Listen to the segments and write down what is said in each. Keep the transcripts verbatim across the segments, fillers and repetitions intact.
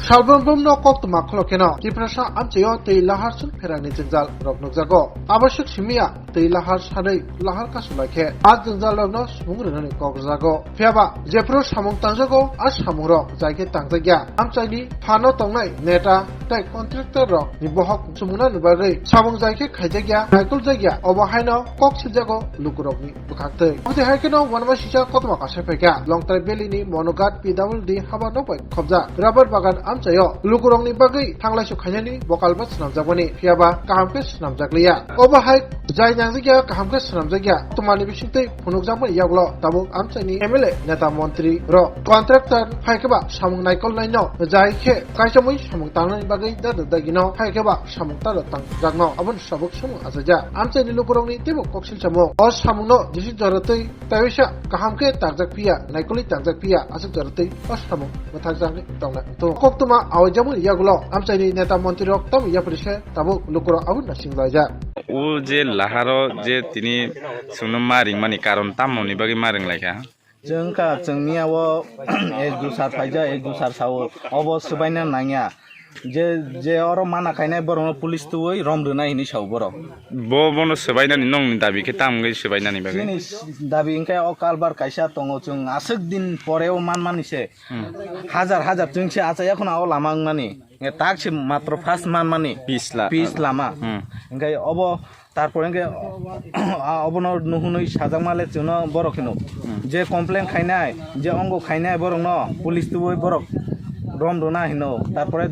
Salbrum brum no koktwma khulok kheno Tiprasa amchaio twi lahar sung pherangni jwngjal rok nukjago. Abaswk simiya twi lahar sanwi lahar kasu lai khe a jwngjal rokno sumung rwnani kok rwjago. Phiyaba jephru samung tangjago a samung rok jai khe tangjak ya. Amchaini phano tongnai neta tei contractor rok ni bohok sumungna ni bagwi samung jai khe khaijak ya, naikol jak ya, obo haino kok siljago lukurokni bwkhaktwi. Omo hai kheno uanama sisa koktwma kaisa phaikha Longtrai Valley ni Monoghat P W D haba nok bai khobjak rubber bagan amchaio lukurokni bagwi thanglaisuk khainani bokal ba swnamjakmani, phiyaba kaham khe swnamjakliya. Obo hai jai nangjakya kaham khe swnamjakya twmani bisingtwi phunukjakmani yagulo tabuk amchaini M L A neta montri rok contractor hai khe ba samung naikol naino jai khe kaichomwi samung tangnani bagwi dada dagino hai khe ba samung tado tangjakno aboni sabuk samung achaijak. Amchaini lukurokni teibo koksil samung o samungno jisi joratwi taiwisa kaham khe tangjak phiya, naikolwi tangjak phiya aswk joratwi o samung mwthakjakni tongna tongo. Koktwma awaijakmani yagulo amchaini neta montri rok tamo yapri se tabuk lukurok abo naising laijak. O je laharo je tini chwngno ma ringmani karon tamo ni bagwi ma ringlaikha? Chwng kha, chwng miya o ek du sar phaijak, ek du sar sao, obo swbaina nangya. Je, je oro mana khainai borokno police twiwi rom rwnai hinwi sao borok. Bo, bono swbainani nongni dabi khe tamo wngwi swbainani bagwi? Chini dabi hwnkhe o culvert kaisa tongo, chwng aswk din pore o manmani se. Hmm. Hajar hajar chwng se achai yakhwno o lama wngmani. Hwnkhe tak se matro first manmani. Pis la-, pis lama. Hmm. Hwnkhe obo Tarpore hwnkhe, a, obono nuhunwi sajakma le chwngno borok hino. Hmm. Je complain khainai, je ongo khainai borokno police tubui borok rom rwna hino. Tarpore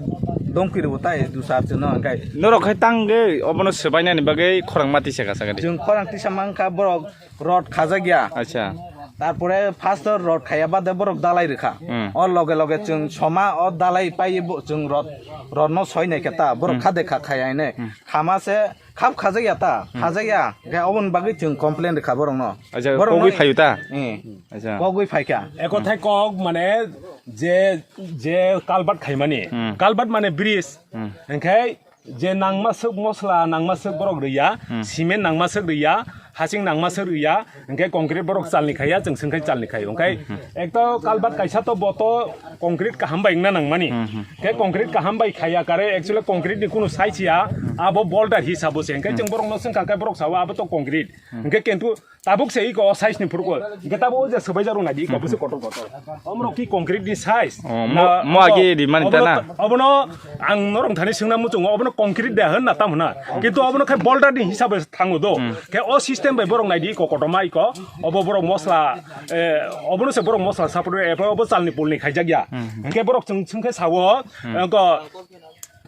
domki rwo tai dusar chwngno hwnkhe. Norok khai tang de obono swbainani bagwi khorang ma tisa kha sakadi. Chwng khorang tisa mankha borok rod khajak ya. Acha. Tarpore first o rod khaya bade borok dalai rwkha. Hmm. O loge loge chwng soma o dalai pai bo chwng rod, rod no soi nai khe ta borok Hmm. kha de kha khaya hine. Hmm. Khama se Khap khajak ya ta, Hmm. khajak ya. Khe oboni bagwi chwng complain rwkha borokno. Acha, Borokno kogwi phaio ta? Eh. Acha. Kogwi phaikha. Eko thai kok mane je, je culvert khaimani. Hmm. Culvert mane bridge. Hmm. Hwnkhe je nangma swk mosla, nangma swk borok rwya, Hmm. cement nangma swk rwya, hasing nangma swk rwya, hwnkhe concrete borok chalni khaiya, chwng swngkhai chalni khaio. Hwnkhe Hmm. ekto culvert kaisa to boto concrete kaham bai wngna nangmani. Hmm, hmm. Khe concrete kaham bai khaiya kare, actually concrete ni kunu size ya, abo boulder hisabo se. Hwnkhe Hmm. chwng borok no swngkha khe borok sao abo to concrete. Hmm. Hwnkhe kintu tabuk se iko o size ni phuru ko. Hwnkhe tabuk o je swbaijak rok nai di, iko Hmm. bwswk kotor kotor. Omorok ki concrete ni size. Oh, mo-, Na, mo abo, agi di mani obono ta na? ta-, obono ang norok thani swngna muchungo, obono concrete de hwn na tam hwna. Kintu obono khe boulder ni hisabo thango do. Hmm. Khe o system bai borok nai di iko kotorma iko. Obo borok mosla, eh, obono se borok mosla support, eh, obo chalni pulni khaijak ya. Hmm. Hwnkhe borok chwng, chwng khe sao, Hmm. eh, ko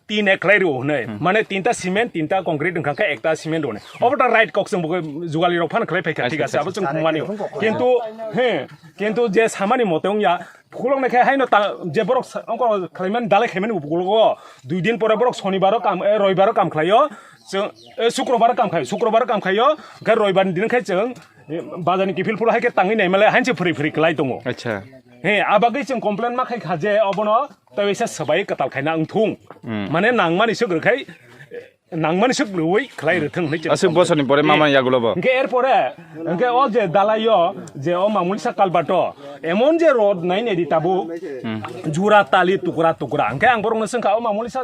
tin ek khlai rw hwnwi. Hmm. Mane tinta cement, tinta concrete wngkha khe ekta cement rw hwnwi. Obo ta right kok chwng bo jugali rok phan khlai phaikha, Right, thik ase, right. abo chwng thumani. Kintu, he, kintu je samani mote wngya, khulok nai khe haino ta, je borok sa-, ongko khlaimani, dalai khaimani ukulgo, dui din pore borok sonibaro kam, eh, roibaro kam khlaio, chwng, eh, sukrobaro kam khlaio, sukrobaro kam khlaio, khe roibarni din khe chwng, eh, bazarni kiphil phuru hai khe tangwi naimale, hainse phwrwi phwrwi klai tongo. Acha. He, abagwi chwng complain ma khai kha je obono tei waisa swbai kwtal khaina wngthung. Hmm. Mane nangmani swk rwkhai, nangmani swk rwui khlai rwthung hinwi chwng Aswk complain. bosorni pore He, mama yagulo bo. Hwnkhe erpore, hwnkhe o je dalaio, je o mamulisa kalbato, emon je rod nai nai di tabuk, Hmm. jura tali tukra tukra. Hwnkhe ang borokno swngkha, o mamulisa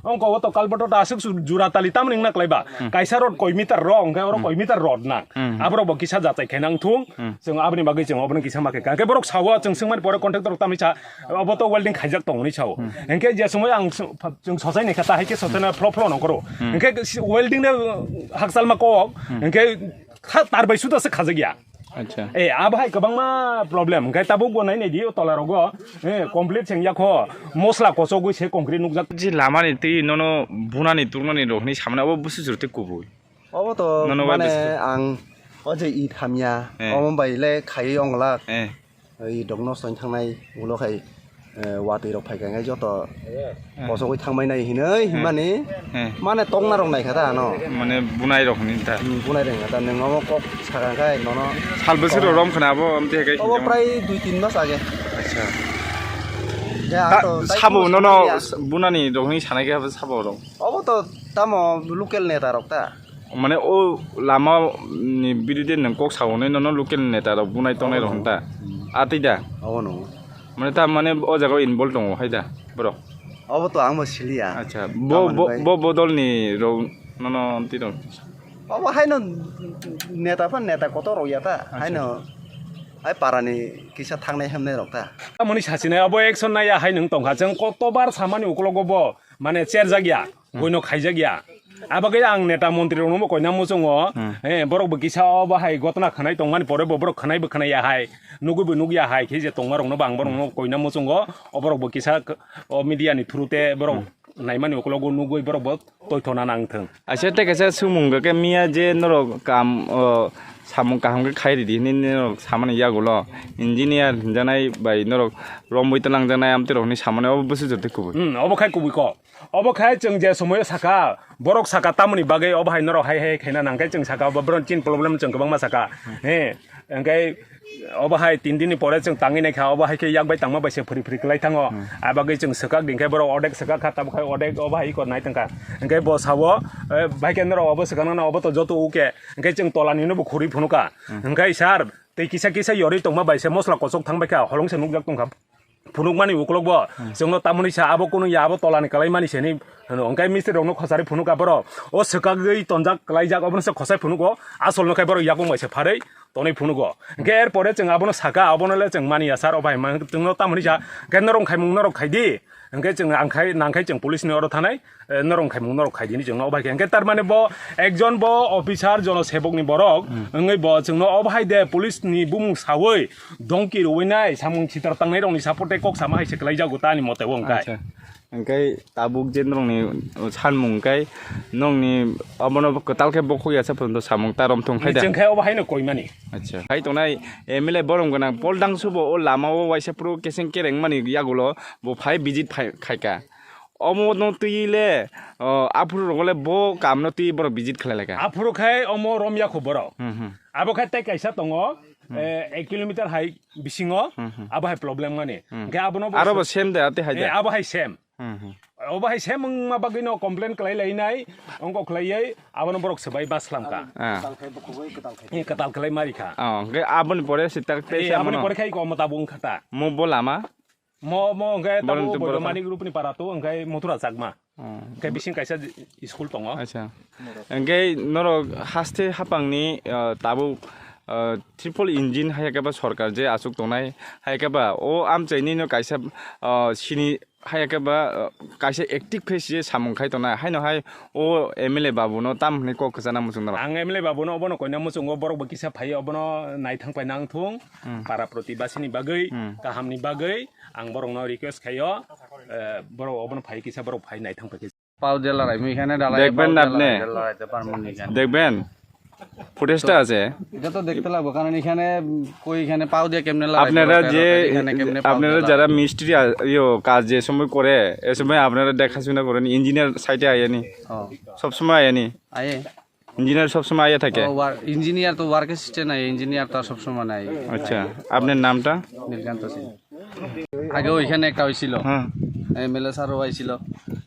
Ongko o to kalbato ta aswk su jura tali tamni wngna klaiba. Hmm. Kaisa rod koi meter rok, hwnkhe oro Hmm. koi meter rod na. Hmm. Aborok bo kisa jachai khaina wngthung. Hmm. Chwng aboni bagwi chwng obono kisa ma khe. Hwnkhe borok sao, chwng swngmani pore contractor tamni sa, obo to welding khaijak tong hinwi sao. Hmm. Hwnkhe je somoi ang s-, chwng sochai naikha ta, hai khe sochaina Hmm. phlo phlo nongkhoro. Hmm. Hwnkhe si welding no hakchal ma kok, Hmm. hwnkhe kha tar bai suda se khajak ya. Acha. Eh, abo hai kwbangma problem. Hwnkhe tabuk bo nai nai di, o tola rogo, eh, complete seng yakho, mosla kochogwi se concrete nukjak. Je lamani twi nono bunani turnani rok hinwi samani abo busu jurti kubui. Obo to Nono bai mane busu. ang o je i thamya, Eh. omo bai le khaiwi onglak. Eh. I dok nosto wng thangnai ulo khai, eh, watwi rok phai kha, hwnkhe joto Eh. kochogwi thangbai nai hinwi Eh. himani Eh. mane tokna rok nai kha ta ano. Mane bunai rok hinwi ta. Hmm, bunai rok ta, nwng omo kok sakha khai nono. Sal bwswk rok rom khna abo, amtwi hai khai Obo himjama. prai dui tin mas age. Acha. Ya, Ta, to, tai sabo kuno nono sabo ya. bunani rok hinwi sanai khe abo sabo rok. Obo to tamo local neta rok ta. Mane o lama ni birude nwng kok sa hwnwi nono local neta rok bunai tongnai rok hwn ta? Hmm. Atwi da? Obo no. Mane ta mane o jaga o involve tongo hai da borok? Obo to ang bo siliya. Acha, bo, Tamoni bo, bai. Bo bodol ni rok nono tino. Obo haino neta pha neta kotor rok ya ta. Acha. Haino hai para ni kisa thangnai hemnai rok ta. Tamoni sachinai obo action naiya hai nwng tongkha. Chwng kotobar samani ukologo bo mane cherjak ya, Hmm. Goino khaijak ya. Abagwi ang neta montri rokno bo koina muchungo. Hmm. Eh, borok bo kisa obo hai gotna khanai tongmani pore bo borok khanai bo khanai ya hai. Nugwi bo nugya hai khe je tongma rokno bo ang borokno koina muchungo. Oborok bo kisa k-, o media ni through te borok Hmm. naimani ukologo nugwi borok bo toithona nang thung. Acha tei kaisa swngmung khe miya je norok kam, o, samung kaham khe khai ridi hinwi norok samani yagulo engineer hinjanai bai norok romwi twlangjaknai amtwi rokni samani obo bwswk jotoi kubui. Hmm, obo khai kubui kok. Obo khai chwng je somoyo saka, borok saka tamoni bagwi obo hai norok hai hai khaina nang khe chwng saka obo borok chini problem chwng kwbangma saka. He, hwnkhe obo hai tin din ni pore chwng tangwi naikha, obo hai khe yak bai tangma bai se phri phri kwlai thango. Hmm. Abagwi chwng swkak din khe borok odek swkak kha, tabuk khai odek obo hai kor nai tongkha. Hwnkhe bo sao, eh, bai khe norok obo swkang nang obo to joto uke. Hwnkhe chwng tola nino bo khurwi phunukha. Hmm. Hwnkhe sir, tei kisa kisa yorwi tongma bai se mosla kochok thang bai kha, holong se nukjak tongkha. Phunukmani ukulok bo, Hmm. chwngno tamoni sa abo kunu ya abo tolani kalaimani se ni hwno. Hwnkhe mistri rokno khosari phunukha borok. O swkagwi tonjak kalaijak obono se khosai phunugo. Asol no khai borok yakung bai se pharwi tonwi phunugo. Hwnkhe er pore chwng abono saka, abono le chwng mani ya sir, o bai ma chwngno tamoni sa, hwnkhe norok khaimung norok khaidi. Hwnkhe chwng ang khai, nang khai chwng police ni oro thanai. Eh, norok khaimung norok khaidi hinwi chwngno obo hai khe. Hwnkhe tar mane bo ekjon bo officer jono sebok ni borok Hmm. wngwi bo chwngno obo hai de police ni bumung sawi dongki rwui nai samung sitar tangnai rokni support tei kok sama hai se kwlai jago ta ani mote bo hwnkhe. Acha. Hwnkhe tabuk je norokni sanmung hwnkhe norokni obono kwtal khe bokhok ya se photo samung ta romthung khai da. Chwng khe obo haino koimani. Acha. Hai tongnai M L A borom gwnang Paul Dangsu bo o lama o waisa phuru keseng kereng mani yagulo bo phai visit phai khaika. Omo no twi le, o, aphuru rogo le bo kam no twi borok visit khlai lai kha. Aphuru khai omo rom ya kho borok. Hmm, hmm. Abo khai tei kaisa tongo, Hmm. eh, ek kilometer hai bisingo, Hmm, hmm. Abo hai problem mani. Hmm. Hwnkhe abono bo Aro bo se-, same de, ate hai eh, de. Abo hai same. Hmm, hmm. Obo hai same wngma bagwi no complain khlai lai nai, ongko khlai yai, abono borok swbai bas khlam kha. Ah. Eh, kwtal khlai mari kha. Oh, hwnkhe aboni pore se tak tei Eh, se aboni abono. Pore khai ko omo tabuk wng kha ta. Mo bo lama? Mo, mo hwnkhe Borom tabuk to Boido borok Manik Rupni para to hwnkhe Muthura Chakma. Oh. Hwnkhe bising kaisa school tongo. Acha. Hwnkhe norok haste hapangni, ah, tabuk, ah, triple engine hai khe ba sorkar je aswk tongnai hai khe ba o amchaini no kaisa, ah, sini hai khe ba, ah, kaisa active khe se samung khai tongnai haino hai o M L A babu no tam hwnwi kok kwchana muchung norok. Ang M L A babu no obono koina muchungo borok bo kisa phai obono naithang pai nang thung. Hmm. Para protibasini bagwi, Hmm. kahamni bagwi ang borokno request khaio, eh, borok obono phai kisa borok phai naithang pai kisa. পাও দিয়ে লড়াই, আমি এখানে ঢালাই দেখবেন পাও না দিয়ে আপনি? লড়াই, লড়াইতে পারবো না এখানে। দেখবেন? ফুটেজটা তো আছে। এটা তো দেখতে লাগবো, কারণ এখানে কই এখানে পাও দিয়ে কেমনে লড়াই আপনারা করবো, যে, এখানে কেমনে পাও আপনারা দিয়ে যারা লড়াই? মিস্ত্রি আ-, ইয়ো, কাজ যে সময় করে, এ সময় আপনারা দেখাশোনা করেন, ইঞ্জিনিয়ার সাইটে আয়েনি? ও। সবসময় আয়েনি? আয়ে। ইঞ্জিনিয়ার সবসময় আইয়া থাকে? ও, ওয়ার-, ইঞ্জিনিয়ার তো ওয়ার্ক অ্যাসিস্ট্যান্ট নাই, ইঞ্জিনিয়ার তো আর সবসময় নাই। আচ্ছা, আপনার নামটা? নীলকান্ত সিং। আগে ওইখানে একটা হয়েছিল। হ্যাঁ। এমএলএ স্যারও আইছিল।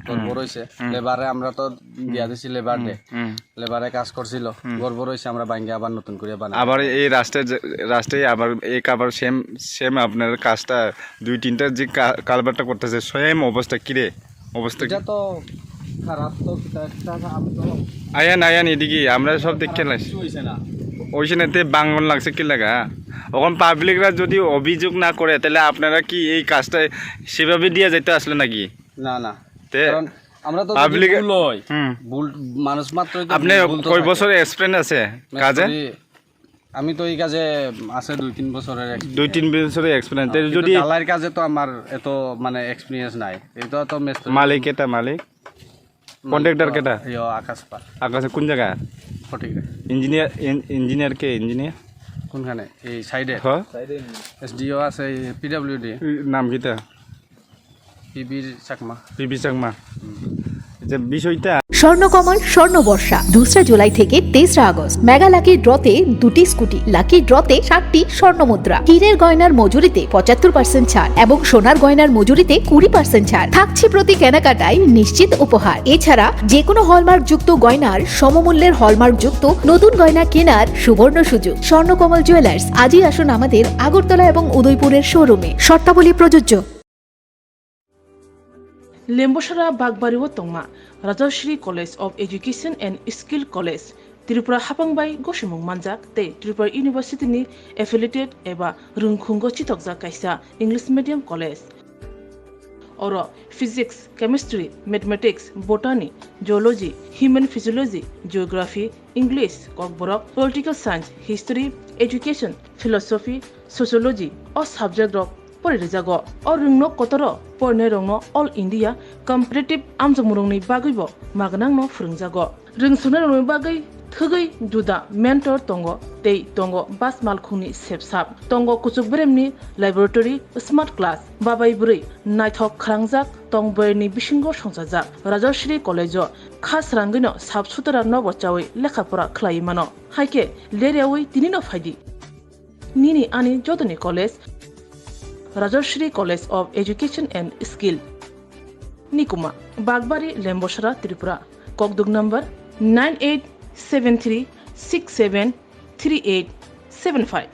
তোর হুম। বড় হইছে। হুম। লেবারে আমরা তো দিয়া দিছি লেবার হুম, ডে। হুম। লেবারে কাজ করছিল। হুম। ঘর বড় হইছে, আমরা ভাঙ্গে আবার নতুন করে বানাই। আবার এই রাস্তায় যে, রাস্তায় আবার এক আবার সেম, সেম আপনার কাজটা দুই তিনটা যে কা-, কালভারটা করতেছে, সেম অবস্থা কিরে? অবস্থা কি? এটা তো খারাপ তো, কিতা একটা আমি তো আয়ান, আয়ান, এদিকে, আমরা সব দেখে লাইছি। কিছু হইছে না। ওইখানে তে বাঙ্গন লাগছে কি লাগা? এখন পাবলিকরা যদি অভিযোগ না করে, তাহলে আপনারা কি এই কাজটা সেভাবে দিয়ে যাইতে আসলে নাকি? না, না। তে কারণ আমরা তো যদি পাবলিক ভুল হয়, হুম। ভুল মানুষ মাত্রই তো আপনি ভুল তো কয় থাকে। বছর এক্সপিরিয়েন্স আছে কাজে? মিস্ত্রি আমি তো এই কাজে আছে দুই তিন বছরের experience। দুই তিন বছরের এক্সপিরিয়েন্স। তে কিন্তু যদি ঢালাইয়ের কাজে তো আমার এত মানে এক্সপিরিয়েন্স নাই। এটা তো মিস্ত্রি। মালিক এটা মালিক? মালিক কন্ট্রাক্টর তো কেটা? ইয়ো, আকাশ পাল। আকাশে কোন জায়গা? ফটিকরা। ইঞ্জিনিয়ার, ইন-, ইঞ্জিনিয়ার কে ইঞ্জিনিয়ার? কোনখানে? এই সাইডে? হ্যাঁ? এসডিও আছে, পিডব্লিউডি। নাম কিতা? পিবি চাকমা। পিবি চাকমা। হুম। যে বিষয়টা স্বর্ণকমল স্বর্ণ বর্ষা, দোসরা জুলাই থেকে তেসরা আগস্ট। মেগা লাকি ড্রতে দুটি স্কুটি, লাকি ড্রতে সাতটি স্বর্ণ মুদ্রা, হীরের গয়নার মজুরিতে পঁচাত্তর পার্সেন্ট ছাড় এবং সোনার গয়নার মজুরিতে কুড়ি পার্সেন্ট ছাড়। থাকছে প্রতি কেনাকাটায় নিশ্চিত উপহার। এছাড়া যে কোনো হলমার্কযুক্ত গয়নার সমমূল্যের হলমার্কযুক্ত নতুন গয়না কেনার সুবর্ণ সুযোগ। স্বর্ণকমল জুয়েলার্স, আজই আসুন আমাদের আগরতলা এবং উদয়পুরের শোরুমে। শর্তাবলী প্রযোজ্য। Lembosara Bagbario tongma Rajashri College of Education and Skill College, Tripura hapang bai gosimung manjak tei Tripura University ni affiliated eba rwngkhungo chitokjak kaisa English medium college. Oro physics, chemistry, mathematics, botany, zoology, human physiology, geography, English, kokborok, political science, history, education, philosophy, sociology o subject rok pori rijago. O rwngno kotoro porinai rokno All India competitive amjokmung rokni bagwibo magnangno phwrwngjago. Rwngsuknai rokni bagwi thwgwi juda mentor tongo tei tongo bas malkhungni sepsap, tongo kuchuk beremni laboratory, smart class, babai bwrwi naithok khwrangjak tong bwrwini bisingo songchajak. Rajashri College o kha srangwino sap sutara nobo chawi lekha pora khlaiwi mano. Haikhe leryawi tinino phaidi. Nini ani jotoni college, Rajashri College of Education and Skill. Nikuma, Bagbari, Lembosara, Tripura. Kokduk number nine eight seven three six seven three eight seven five.